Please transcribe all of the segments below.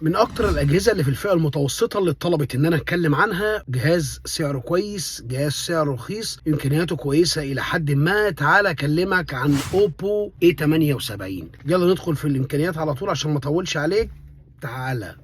من اكتر الاجهزة اللي في الفئة المتوسطة اللي اتطلبت ان انا اتكلم عنها، جهاز سعره كويس، جهاز سعره رخيص، امكانياته كويسة الى حد ما. تعال اكلمك عن اوبو A78. يلا ندخل في الامكانيات على طول عشان ما اطولش عليك. تعالى.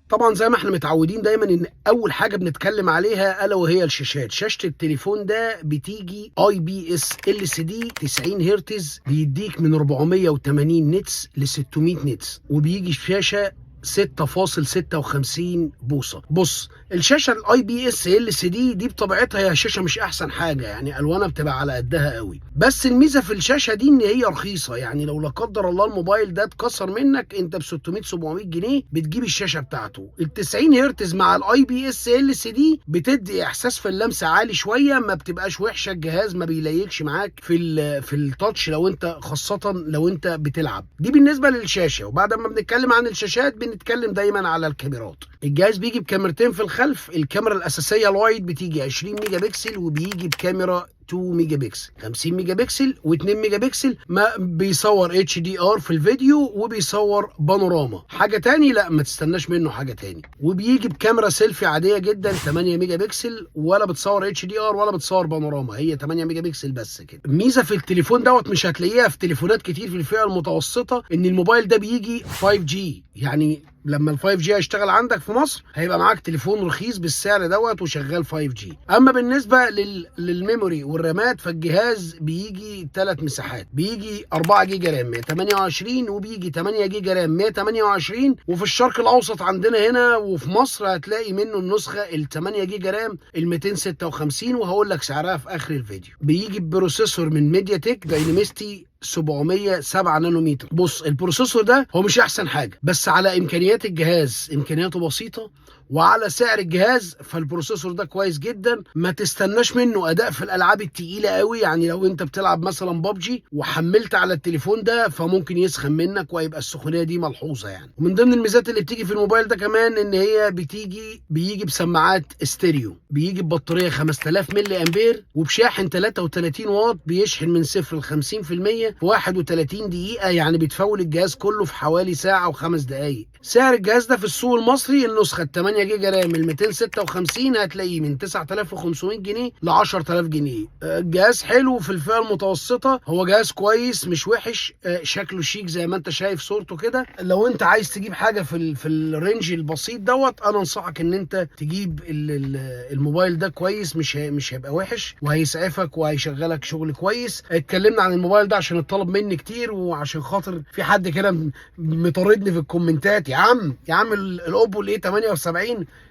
طبعا زي ما احنا متعودين دايما ان اول حاجة بنتكلم عليها الا وهي الشاشات. شاشة التليفون ده بتيجي اي بي اس ال سي دي 90 هرتز، بيديك من 480 nits ل 600 nits، وبيجي شاشة 6.56 بوصه. بص، الشاشة الاي بي اس ال سي دي دي بطبيعتها هي شاشة مش احسن حاجه، يعني الوانها بتبقى على قدها قوي، بس الميزة في الشاشة دي ان هي رخيصه. يعني لو لا قدر الله الموبايل ده اتكسر منك، انت ب 600 700 جنيه بتجيب الشاشة بتاعته. ال 90 هرتز مع الاي بي اس ال سي دي بتدي احساس في اللمس عالي شويه، ما بتبقاش وحشه، الجهاز ما بيليكش معاك في ال touch لو انت خاصة لو انت بتلعب. دي بالنسبة للشاشه. وبعد ما بنتكلم عن الشاشات بنتكلم دايما على الكاميرات. الجهاز بيجي بكاميرتين في الخلف، الكاميرا الاساسية ال wide بتيجي 20 ميجا بكسل، وبيجي بكاميرا 2 ميجا بكسل، 50 ميجا بكسل و2 ميجا بكسل. ما بيصور HDR في الفيديو وبيصور بانوراما. حاجة تاني لا، ما تستناش منه حاجة تاني. وبيجي بكاميرا سيلفي عادية جدا 8 ميجا بكسل، ولا بتصور HDR ولا بتصور بانوراما، هي 8 ميجا بكسل بس كده. ميزة في التليفون دوت مش هتلاقيها في تليفونات كتير في الفئة المتوسطه، ان الموبايل ده بيجي 5G. يعني لما ال 5G هيشتغل عندك في مصر هيبقى معاك تليفون رخيص بالسعر دوت وشغال 5G. اما بالنسبة لل memory والرامات، فالجهاز بيجي ثلاث مساحات، بيجي 4 جيجا RAM 128، وبيجي 8 جيجا RAM 128، وفي الشرق الاوسط عندنا هنا وفي مصر هتلاقي منه النسخة ال 8 جيجا RAM ال 256، وهقول لك سعرها في اخر الفيديو. بيجي processor من ميديا تك Dimensity 707 نانومتر. بص، ال processor ده هو مش احسن حاجه، بس على امكانيات الجهاز امكانياته بسيطه، وعلى سعر الجهاز فال processor ده كويس جدا. ما تستناش منه اداء في الالعاب التقيله قوي، يعني لو انت بتلعب مثلا بابجي وحملت على التليفون ده فممكن يسخن منك ويبقى السخونيه دي ملحوظة يعني. ومن ضمن الميزات اللي بتيجي في الموبايل ده كمان ان هي بيجي بسماعات ستيريو، بيجي ببطاريه 5000 ملي امبير، وبشاحن 33 واط بيشحن من 0 ل 50% في 31 دقيقه، يعني بتفول الجهاز كله في حوالي ساعة وخمس دقائق. سعر الجهاز ده في السوق المصري، النسخة 8 جيجا RAM ال 256، هتلاقيه من 9500 جنيه ل 10000 جنيه. الجهاز حلو في الفئة المتوسطه، هو جهاز كويس مش وحش، شكله شيك زي ما انت شايف صورته كده. لو انت عايز تجيب حاجة في ال range البسيط دوت، انا انصحك ان انت تجيب الموبايل ده، كويس، مش هيبقى وحش وهيسعفك وهيشغلك شغل كويس. اتكلمنا عن الموبايل ده عشان اتطلب مني كتير، وعشان خاطر في حد كده مطاردني في الكومنتات: يا عم يا عم الاوبو ال A78.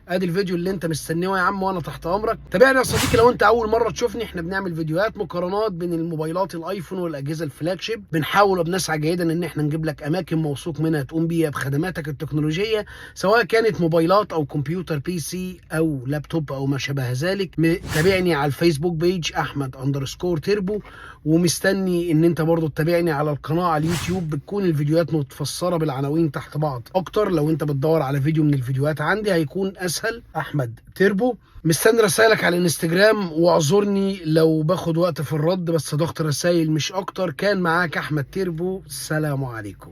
ادي الفيديو اللي انت مستنيه يا عم، وانا تحت امرك. تابعني يا صديقي لو انت اول مرة تشوفني. احنا بنعمل فيديوهات مقارنات بين الموبايلات الايفون والاجهزة ال flagship، بنحاول وبنسعى جاهدا ان احنا نجيب لك اماكن موثوق منها تقوم بيها بخدماتك التكنولوجيه، سواء كانت موبايلات او كمبيوتر PC او لابتوب او ما شابه ذلك. تابعني على الفيسبوك page احمد_تربو، ومستني ان انت برضو تتابعني على القناة على اليوتيوب. بتكون الفيديوهات متفسره بالعناوين تحت بعض اكتر، لو انت بتدور على فيديو من الفيديوهات عندي هيكون اسهل. احمد تربو. مستني رسائلك على الانستجرام، واعذرني لو باخد وقت في الرد، بس ضغط رسائل مش اكتر. كان معاك احمد تربو، السلام عليكم.